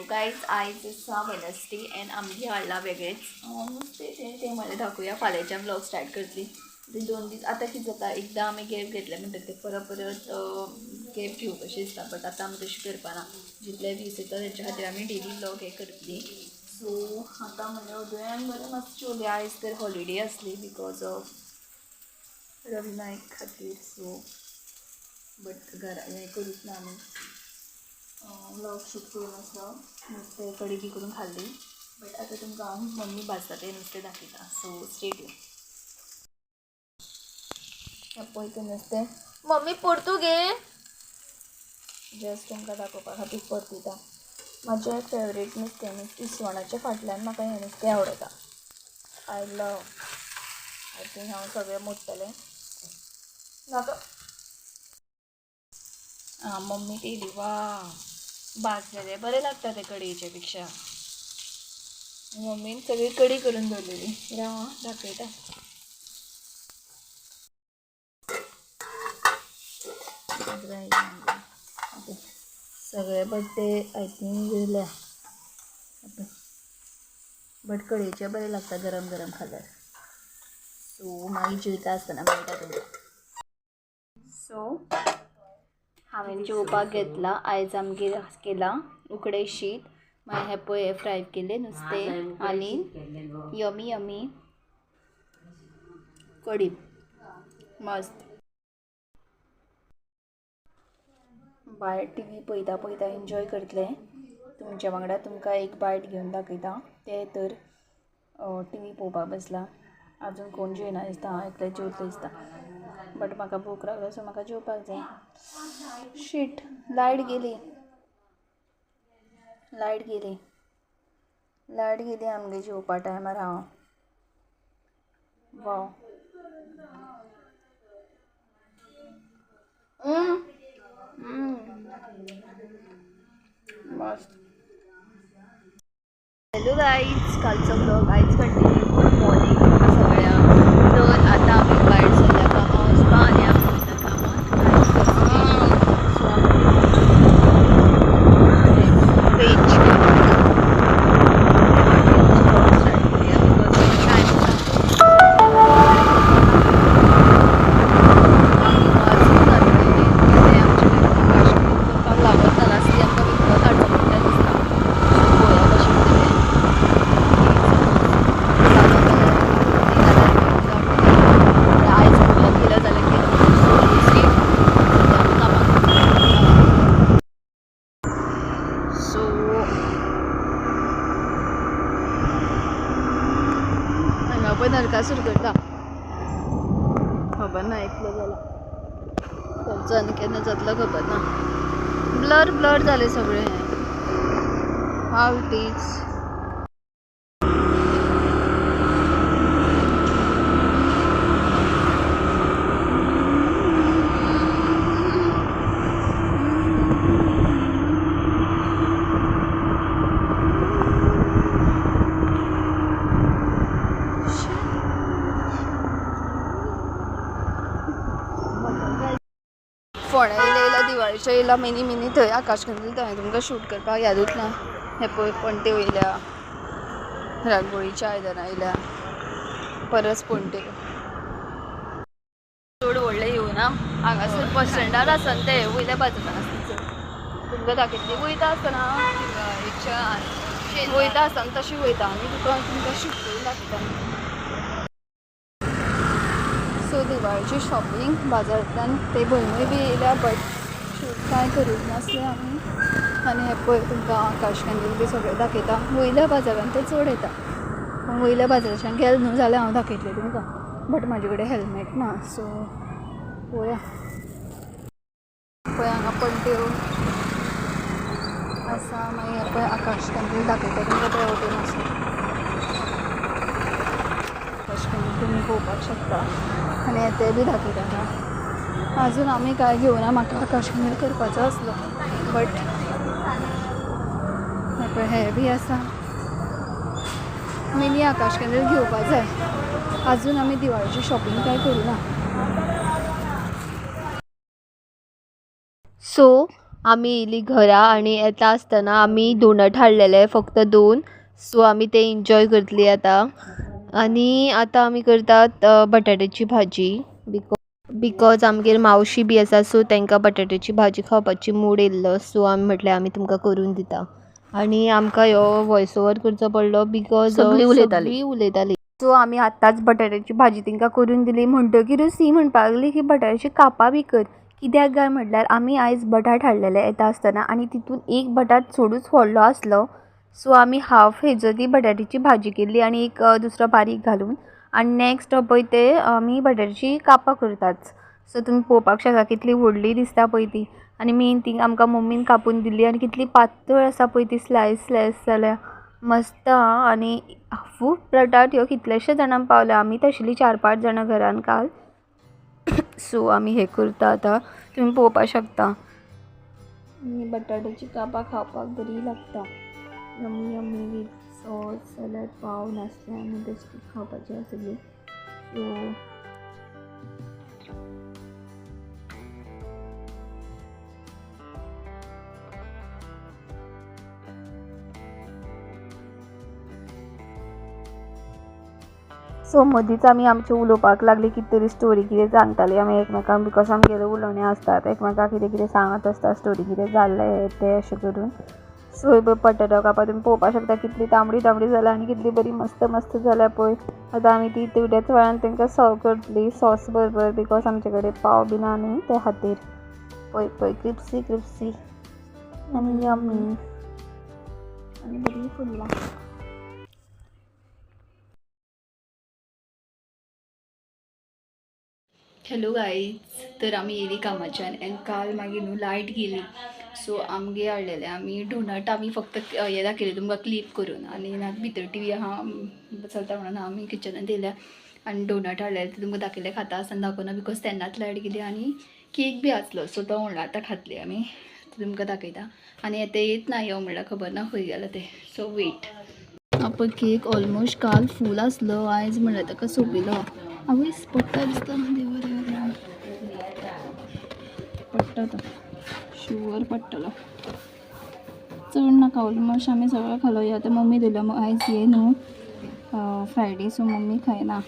Guys, आयज आसा Wednesday and आमगे हाडला वेगळेच नुस्तें. तें तें म्हणलें दाखोवया, फाल्यांच्यान व्लॉग स्टार्ट करतली. ते 2 दीस आतां कितें जाता, एकदां आमी गॅप घेतले म्हणटकीर ते परत परत गॅप घेवप अशें दिसता. बट आतां आमी तशें करपाना. जितले व्यूज येता तेंच्या खातीर आमी डेली व्लॉग हे करतली. सो आतां म्हणलें उदयान बरें मातशें जेवली. आयज तर हॉलिडे आसली because of Ravi Naik खातीर. सो बट घरा हें करूंक ना, आमी व्लॉग शूट करूं नासलो. नुस्तें कडी बी करून खाल्ली. बट आतां तुमकां हांव मम्मी भाजता तें नुस्तें दाखयता. So stay tune. पळय तें नुस्तें मम्मी परतू गे. जस्ट तुमकां दाखोवपा खातीर परतिता. म्हाजें फेवरेट नुस्तें मीन्स इसवणाच्या फाटल्यान म्हाका हें नुस्तें आवडटा. I love. I think हांव सगळें मोडटलें. नाका. आं, मम्मी येयली. वा, भाजलेलें बरें लागता तें कडयेच्या पेक्षा. मम्मीन सगळी कडी करून दवरलेली. राव आं, दाखयता. ओके, सगळे बट ते I think गेल्या. बट कडयेचे बरें लागता गरम गरम खाल्यार. सो मागीर जेवता आसतना मेळटा तुमकां. सो हांवें जेवपाक घेतलां. आयज आमगेर केलां उकडें शीत, मागीर हें पळय, हें फ्राय केलें नुस्तें आनी यमी यमी कडी. मस्त. भायर टीवी पळयता पळयता एन्जॉय करतलें तुमच्या वांगडा. तुमकां एक बायट घेवन दाखयता. ते तर टीवी पळोवपाक बसला. अजून कोण जेयना दिसता. हांव एकलें जेवतलें दिसता. बट म्हाका भूक लागल्या, सो म्हाका जेवपाक जाय. शीट, लायट गेली, लायट गेली, लायट गेली आमगे जेवपा टायमार. हांव वाव. मस्त. हॅलो गाईज, कालचो व्लॉग आयज कंटिन्यू. गुड मॉर्निंग सगळ्यांक. तर आतां आमी भायर सरल्या कामां वचपा आनी आमी वयता कामाक. आयज सो आमी वेज स्टार्ट करूया because time आमी अजून ते आमचे आकाश करपाक लागत नासली, आमकां विकत हाडचो पडटा दिसता. सो पळोवया कशें कितें तें. जालो जाल्यार जाल्यार विकत आयज पळोवया, केलो जाल्यार केलो. सो स्टे सद्या आमी कामाक. सो हांगा पळय नरकासूर करता. खबर ना इतलो जाला खंयचो आनी केन्ना जातलो खबर ना. ब्लर ब्लर जालें सगळें हें. How it is. फोंड्या येयला येयला, दिवाळीच्या येयला मिनी मिनी. थंय आकाश कंदील थंय तुमकां शूट करपाक यादूच ना. हे पळय, पणटे वयल्या, रांगोळीच्या आयदनां येयल्या, परस पणटे. चड व्हडलें येवना. हांगासर बस स्टँडार आसा ते वयल्या बाजून आसा चड. तुमकां दाखयतली वयता आसतना. वयता आसतना तशी वयता आनी तुका तुमकां शूट करून दाखयता. सो दिवाळीची शॉपिंग बाजारांतल्यान ते भयणूय बी येयल्या, बट शूट कांय करूंक नासलें आमी. आनी हें पळय, तुमकां आकाश कंदील बी सगळें दाखयता. वयल्या बाजारान ते चड येता. पूण वयल्या बाजाराच्यान गेलें न्हू जाल्यार हांव दाखयतलें तुमकां. बट म्हाजे कडेन हेल्मेट ना. सो पळोवया. पळय, हांगा पणट्यो आसा. मागीर पळय, आकाश कंदील दाखयता तुमकां. ते वटेन आसा आकाश कंदील, तुमी पळोवपाक शकता. आनी ते बी दाखयता हांगा. अजून आमी कांय घेवना. म्हाका आकाश कंदील करपाचो आसलो, बट हे पळय, हे बी आसा. मिनी आकाश कंदील घेवपा जाय. अजून आमी दिवाळीची शॉपिंग कांय करूं ना. सो आमी येयली घरा आनी येता आसतना आमी डोनट हाडलेले फक्त 2, सो आमी ते एन्जॉय करतली आतां. आनी आतां आमी करतात बटाट्याची भाजी because आमगेर मावशी बी आसा, सो तांकां बटाट्याची भाजी खावपाची मूड येयल्लो, सो आमी म्हटलें आमी तुमकां करून दिता. आनी आमकां ह्यो वॉयस ओवर करचो पडलो because सगळीं उलयतालीं. सगळीं उलयतालीं. सो आमी आत्तांच बटाट्याची भाजी तांकां करून दिली म्हणटकीरूच ती म्हणपाक लागली की बटाट्याची कापां बी कर. कित्याक काय म्हटल्यार आमी आयज बटाट हाडलेले येता आसतना आनी तितून एक बटाट चडूच व्हडलो आसलो, सो आमी हाफ हेजो ती बटाट्याची भाजी केल्ली आनी एक दुसरो बारीक घालून. आनी नॅक्स्ट पळय ते आमी बटाट्याची कापां करतात. सो तुमी पळोवपाक शकता कितली व्हडली दिसता पळय ती. आनी मेन थिंग आमकां मम्मीन कापून दिल्ली आनी कितली पातळ आसा पळय ती स्लायस स्लायस जाल्या मस्त आं. आनी हाफूच बटाट ह्यो कितलेशे जाणांक पावले, आमीत आशिल्ली 4-5 जाणां घरान काल. सो आमी हें करता आतां तुमी पळोवपाक शकता. बटाट्याची कापां खावपाक बरी लागता, यम्मी यम्मी वीथ सॉस जाल्यार पाव नासल्यार आमी बेश्टी खावपाची आसली. सो सो मदींच आमी आमचें उलोवपाक लागली, कितें तरी स्टोरी कितें सांगताली आमी एकमेकांक, because आमगेलें उलोवणें आसतात एकमेकांक कितें कितें सांगत आसता, स्टोरी कितें जाल्लें हें तें अशें करून. सो हे पळय बटाटो कापां तुमी पळोवपाक शकता कितली तांबडी तांबडी जाल्या आनी कितली बरी मस्त मस्त जाल्या पळय. आतां आमी ती तेवढ्याच वेळान तांकां सर्व करतली सॉस बरोबर, because आमचे कडेन पाव बी ना न्ही त्या खातीर. पळय पळय क्रिप्सी क्रिप्सी आनी यम्मी आनी बरी फुल्ला. हॅलो गाईज, तर आमी येयली कामाच्यान आनी काल मागीर न्हू लायट गेली, सो आमगे हाडलेले आमी डोनट. आमी फक्त हें दाखयलें तुमकां क्लिप करून आनी ना भितर टी व्ही आहा चलता म्हणून आमी किचनान येयल्या आनी डोनट हाडलेले ते तुमकां दाखयले खाता आसतना दाखोवना because तेन्नाच लायट गेली आनी केक बी आसलो, सो तो म्हणल्यार आतां खातली आमी, तो तुमकां दाखयता. आनी येता येत ना यो म्हणल्यार खबर ना खंय गेला तें, सो वेट. आपण केक ऑलमोस्ट काल फूल आसलो, आयज म्हणल्यार ताका सोंपिलो. आवयस पडटा दिसता, देवा देवा देवा, पडटा तो शुवर पडटलो. चड नाका, ऑलमोस्ट आमी सगळो खालो. आतां मम्मी दिलो आयज हे न्हू फ्रायडे, सो मम्मी खायना.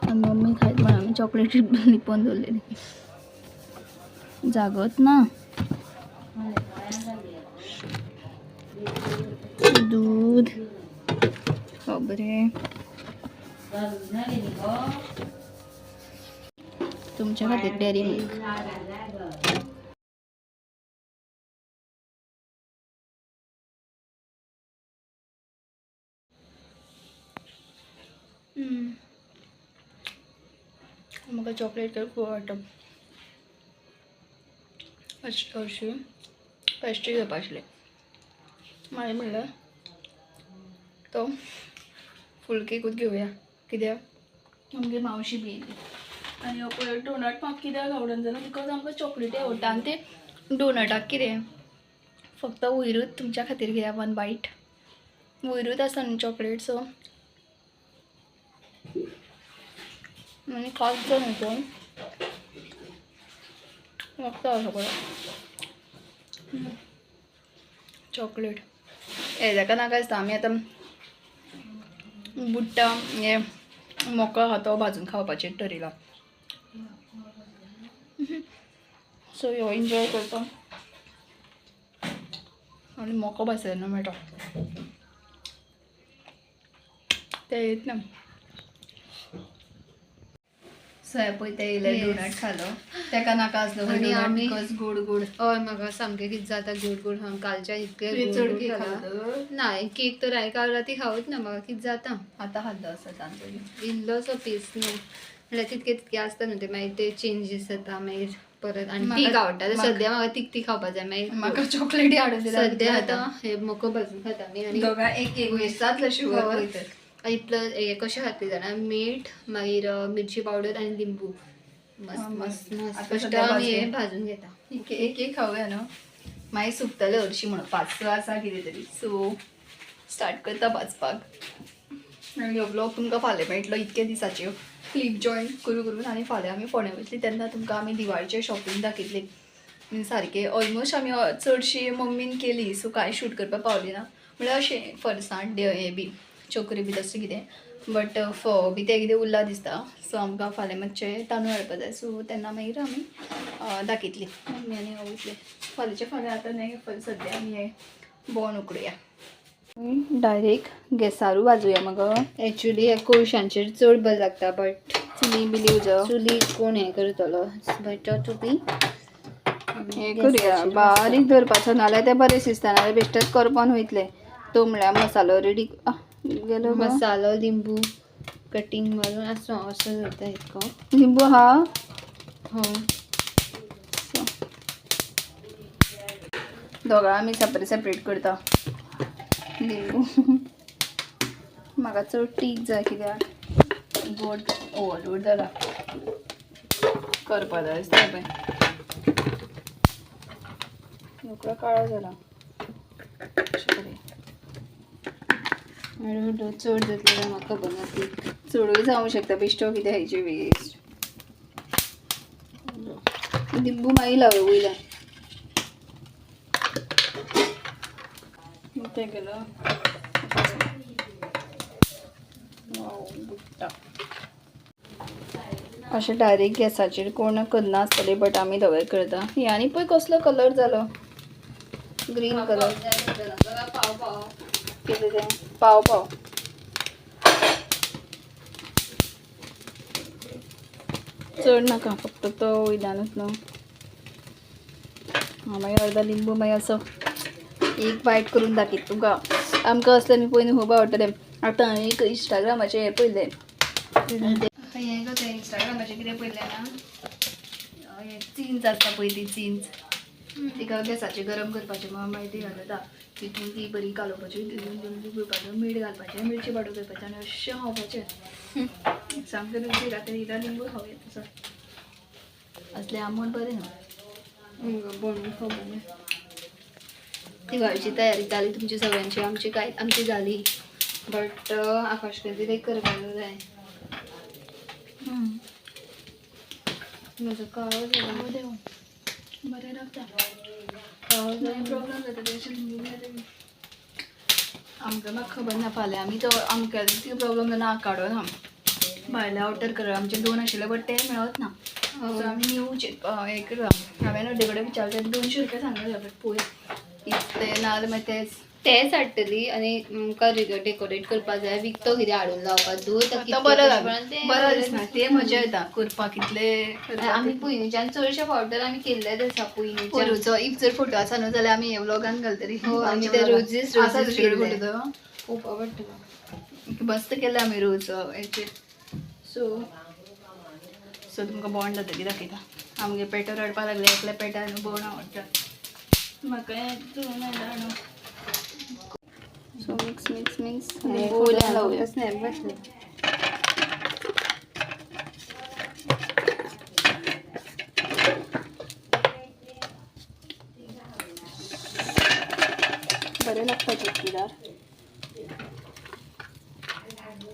आनी मम्मी खायत म्हणून आमी चॉकलेट लिपोवन दवरलेली. जागत ना. दूध खोबरें तुमच्या खातीर डेअरी मिल्क. म्हाका चॉकलेट केक खूब आवडटा. अशी पेस्ट्री घेवपा आशिल्ली, मागीर म्हणलें तो फूल केकूच घेवया कित्याक आमगे मावशी बी येयली. आनी हो पळय डोनट म्हाका कित्याक आवडना जाल्यार because आमकां चॉकलेटी आवडटा आनी ते डोनटाक कितें फक्त वयरूच तुमच्या खातीर घेया वन बायट, वयरूच आसा न्हू चॉकलेट, सो आनी खास न्हू कोण लागता सगळो चॉकलेट. हे ताका नाका दिसता. आमी आतां बुट्टा हे मोको आहा तो भाजून खावपाचें ठरयलां, सो ह्यो एन्जॉय करता आनी मोको भाजलेलो मेळटा ते येत ना. सो हे पळय ते येयले डोनट खालो, ताका नाका आसलो डोनट because गोड गोड. हय म्हाका सामकें कितें जाता गोड गोड खावन, कालच्या इतकें चड गोड केक खाला. खालो ना केक तर हांवें काल राती खावूच ना, म्हाका कितें जाता. आतां खाल्लो आसा तांचो इल्लोसो पीस न्हू म्हणल्यार तितके तितके आसता न्हू ते, मागीर ते चेंजीस जाता मागीर परत. आनी तीख आवडटा सद्या म्हाका तीख तीख खावपा जाय, मागीर म्हाका चॉकलेटी हाडून दिला सद्या आतां हे मोको भाजून खाता आमी. आनी दोगां एक एक वेस्ट जातलो शुगर पळय तर. आनी प्लस हे कशें खातली जाणा, मीठ मागीर मिरची पावडर आनी लिंबू मस्त मस्त मस्त. आता फस्ट सध्या आमी हे भाजूया. भाजून घेता. एक एक एक खावया न्हू, मागीर सुकतले हरशीं म्हणून 5-6 आसा कितें तरी. सो स्टार्ट करता भाजपाक. आनी हो ब्लॉग तुमकां फाल्यां मेळटलो, इतके दिसाच्यो क्लिप जॉयन करू करून. आनी फाल्यां आमी फोंड्या वयतली तेन्ना तुमकां आमी दिवाळीचें शॉपिंग दाखयतली. सारकें ऑलमोस्ट आमी चडशी मम्मीन केली, सो कांय शूट करपाक पावली ना. म्हळ्यार अशें फरसाण हें बी चोकरी बी तशें कितें, बट फोव बी तें कितें उरला दिसता. सो आमकां फाल्यां मातशें तांदूळ हाडपा जाय, सो तेन्ना मागीर आमी दाखयतली मम्मी आनी हांव वयतले फाल्यांच्या फाल्यां. आतां न्हय, सद्या आमी हें बोण उकडुया, डायरेक्ट गॅसारू भाजूया मगो. एक्चुली हे कोळशांचेर चड बरें लागता, बट चुली बिली उजो चुली कोण हें करतलो, बेटर टू बी हें करुया बारीक दवरपाचो, नाल्यार तें बरें शिजता, नाल्यार बेश्टेच करपोन वयतलें. तो म्हळ्यार मसालो रेडी गेलो गो. मसालो लिंबू कटींग मारून आसूं असो जाता इतको. लिंबू हा. हो. दोगां आमी सेपरेट सेपरेट करता. लिंबू म्हाका चड तीख जाय कित्याक गोड ओवरलोड जाला, करपा जाय दिसता पळय. रोकडो काळो जाला. अशें करुया. हळू चड जातलें काय म्हाका खबर ना तीख. चडूय जावंक शकता, बेश्टो कितें खायचे वेस्ट. लिंबू मागीर लावया वयल्यान. तें केलो बुडटा. अशें डायरेक्ट गॅसाचेर कोण करना आसतलें, बट आमी दोगांय करता. हे आनी पळय कसलो कलर जालो, ग्रीन कलर. पाव पाव. कितें तें पाव पाव. चड नाका, फक्त तो वयल्यानूच न्हू. हां, मागीर अर्दा लिंबू मागीर असो एक बायट करून दाखयता तुमकां. आमकां असलें न्ही पयलीं खूब आवडटलें. आतां हांवें एक इंस्टाग्रामाचेर हें पयलें, आतां हें गो तें इंस्टाग्रामाचेर कितें पयलें ना, हें चिंच आसता पळय, ती चिंच तिका गॅसाचेर गरम करपाचें, मागीर ती घालता तितून, ती बरी कालोवपाची, तितून लिंबू पिळपाचो, मीठ घालपाचें, मिरची पावडर करपाचें आनी अशें खावपाचें. सामकें रुचीक. आतां इल्लो लिंबू खावया तसो. असलें आंबट बरें न्हू. बोंड खबर ना. दिवाळीची तयारी जाली तुमची सगळ्यांची? आमची काय, आमची जाली, बट आकाश कंदील एक करपाक जाय. म्हजो काळो जाला. बरें लागता. काळो जाला. प्रॉब्लम जाता तेचे लिंबू. आमकां म्हाका खबर ना, फाल्यां आमी तो आमकां तितलो प्रॉब्लम जाता आकाडो ना भायले आवटर कलर. आमचे दोन आशिल्ले, बट ते मेळत ना, सो आमी न्यू हें करया. हांवें अर्दे कडेन विचारलें, 200 रुपया सांगलें, बट पळोवया इतले ना जाल्यार मागीर तेच. तेच हाडटली आनी आमकां डेकोरेट करपाक जाय, विकतो कितें हाडून लावपाक दूद. आतां बरें लागता, बरें दिसना, ते मजा येता करपाक कितले. आमी पयलींच्यान चडशे फावट तर आमी केल्लेच आसा पयलींच्यान. पोरूचो if जर फोटो आसा न्हू जाल्यार आमी हे व्लॉगान घालतली. हो, आमी ते रोजीस आसा रोजीस तुजे कडेन केल्ले. फोटो तो? खूब आवडटा म्हाका. मस्त केले आमी रोज हेचे. सो सो तुमकां बोंड जातकीर दाखयता. आमगे पेटो रडपाक लागले, एकल्या पेट्याक न्हू बोंड आवडटा. म्हाका हें मेळटा न्हू. सो मिक्स मिक्स मिक्स, लिंबू वयल्यान लावया. स्नॅप घातले. बरें लागता चटकीदार.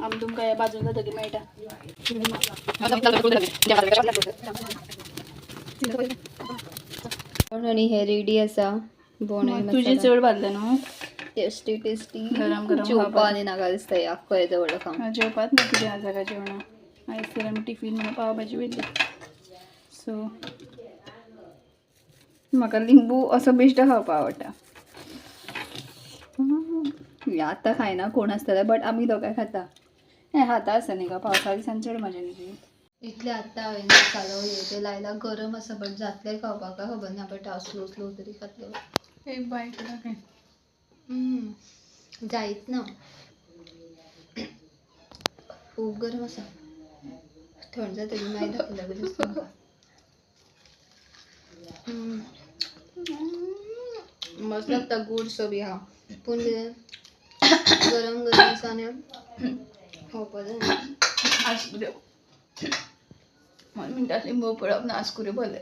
आमी तुमकां हे बाजून जातकीर मेळटा. बोंड आनी हे रेडी आसा बोंड आनी तुजे मसाला. चड भाजलें न्हू. Tasty tasty. गरम गरम जेवपा खावपाक. आनी नाका दिसता हे आख्खो येदो व्हडलो खावन. जेवपाक ना कितें आसा काय जेवणा. आयज तर आमी टिफीन म्हणून पाव भाजी व्हेली. सो म्हाका लिंबू असो बेश्टो खावपाक आवडटा. हे आतां खायना कोण आसतले, बट आमी दोगांय खाता. हें खाता आसता न्ही गो, पावसा दिसान चड मजा न्ही. इतले आत्तां हांवें मसालो हे ते लायला, गरम आसा, बट जातलें खावपाक काय खबर ना, बट हांव स्लो स्लो तरी खातलें. एक बायट दाखय. जायत ना, खूब गरम आसा. थंड जातकीर मागीर दाखयता दिसता म्हाका. मस्त लागता, गोड सो बी आहा, पूण कितें गरम गरम आसा आनी खावपा जायना. आसूं देव. म्हणून म्हणटा लिंबू पडप ना आस्कुरी भरले.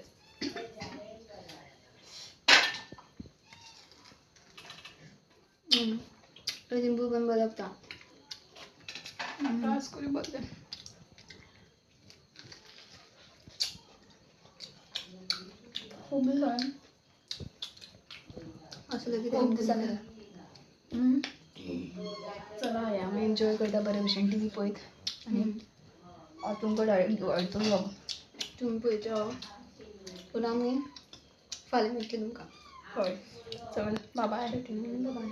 लिंबू पण बरं लागता. आस्कुरी भरले. खूप दिसांनी असं खूप कितें दिसांनी. चला हे आमी एन्जॉय करता बरे भशेन टी व्ही पळयत आनी हांव तुमकां डायरेक्ट दिवाळीचो व्लॉग तुमी पळयता पूण आमी फाल्यां मेळटली तुमकां. हय, चल बाय. बाय.